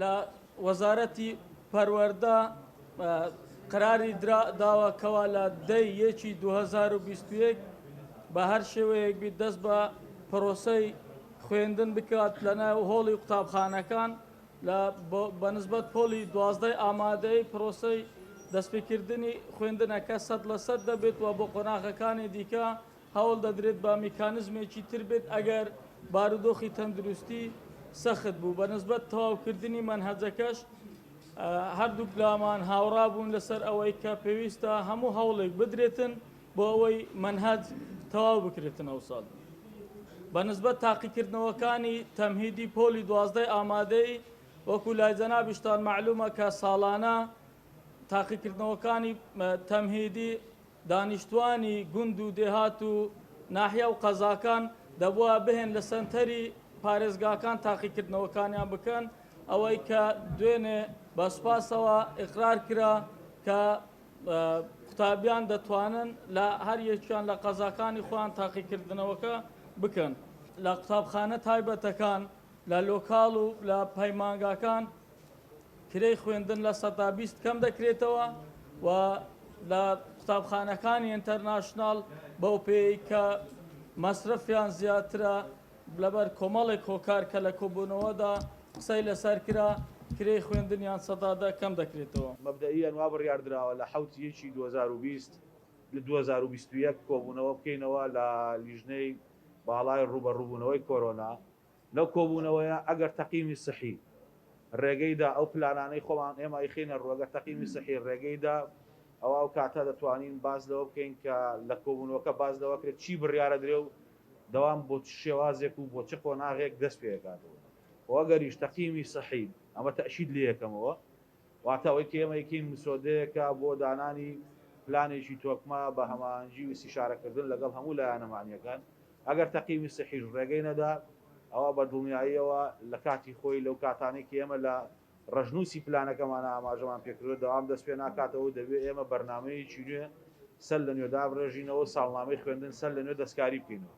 لە وەزارەتی پەروەردە قەراری داوە کەوا لە دە ی یەکی 2021 بە هەر شێوەیەک بیت دەست بە پرۆسەی خوێندن بکات لە ناو هۆڵی قوتابخانەکان لە بە نسبەت پۆلی دوازدەی ئامادەی پرۆسەی دەستپێکردنی خوێندنەکە 100% دەبێت و بۆ قۆناغەکانی دیکە هەوڵ دەدرێت بە میکانزمێکی تر بێت ئەگەر بارودۆخی تەندروستی سەخت بوو. بە نسبەت تەواوکردنی مەنهەجەکەش هەردووک لامان هاوڕا بوون لەسەر ئەوەی کە پێویستە هەموو هەوڵێک بدرێتن بۆ ئەوەی مەنهەج تەواو بکرێتن ئەوساڵ. بە نسبەت تاقیکردنەوەکانی تەمهیدی پۆلی دوازدەی ئامادەی وەکو لای جەنابیشتان مەعلومە کە ساڵانە تاقیکردنەوەکانی تەمهیدی دانیشتوانی گوند و دێهات و ناحیە و قەزاکان دەبوا بهێن لە سەنتەری پارێزگاکان تاقیکردنەوەکانیان بکەن، ئەوەی کە دوێنێ بە سوپاسەوە ئیقرار کرا کە قوتابیان دەتوانن لە هەر یەکیان لە قەزاکانی خۆیان تاقیکردنەوەکە بکەن. لە قوتابخانە تایبەتەکان، لە لۆکاڵ و لە پەیمانگاکان کرێی خوێندن 20% کەم دەکرێتەوە و لە قوتابخانەکانی ئینتەرناشناڵ بەو پێی کە مەسرەفیان زیاترە لەبەر کۆمەڵێک هۆکار کە لە کۆبوونەوەدا قسەی لەسەر کرا کرێی خوێندنیان 10% کەم دەکرێتەوە. مەبدەئیەن وا بڕیار دراوە لە حەوت یەکی 2020 لە 2021 کۆبوونەوە بکەینەوە لە لیژنەی باڵای ڕووبەڕووبوونەوەی کۆرۆنا، لەو کۆبوونەوەیە ئەگەر تەقیمی سحی ڕێگەی دا ئەو پلانانەی خۆمان ئێمە ئەیخەینە ڕوو ئەگەر تەقیمی سحی ڕێگەی دا ئەوا ئەو کاتە دەتوانین باس لەوە بکەین کە لە کۆبوونەوەکە باس لەوە کرێت چی بڕیارە درێ و دەوام بۆ چ شێوازێک و بۆ چ قۆناغێک دەست پێکاتەوە و ئەگەریش تەقیمی سحی ئەمە تەئکید لێ یەکەمەوە واتە ئەوەی کە ئێمە ئەیکەین مسۆدەیەکە بۆ دانانی پلانێکی تۆکمە بە هەماهەنگی و ئیستیشارەکردن لەگەڵ هەموو لایەنە مەعنییەکان، ئەگەر تەقیمی سحیش ڕێگەی نەدا ئەوا بە دڵنیاییەوە لە کاتی خۆی لەو کاتانەی کە ئێمە لە ڕەشنووسی پلانەکەمانا ئاماژەمان پێکردووە دەوام دەست پێ ناکاتەوە و دەبێ ئێمە بەرنامەیەکی نوێ سەر لە نوێ دابڕێژینەوە و ساڵنامەی خوێندن سەر لە نوێ دەستکاری بکەینەوە.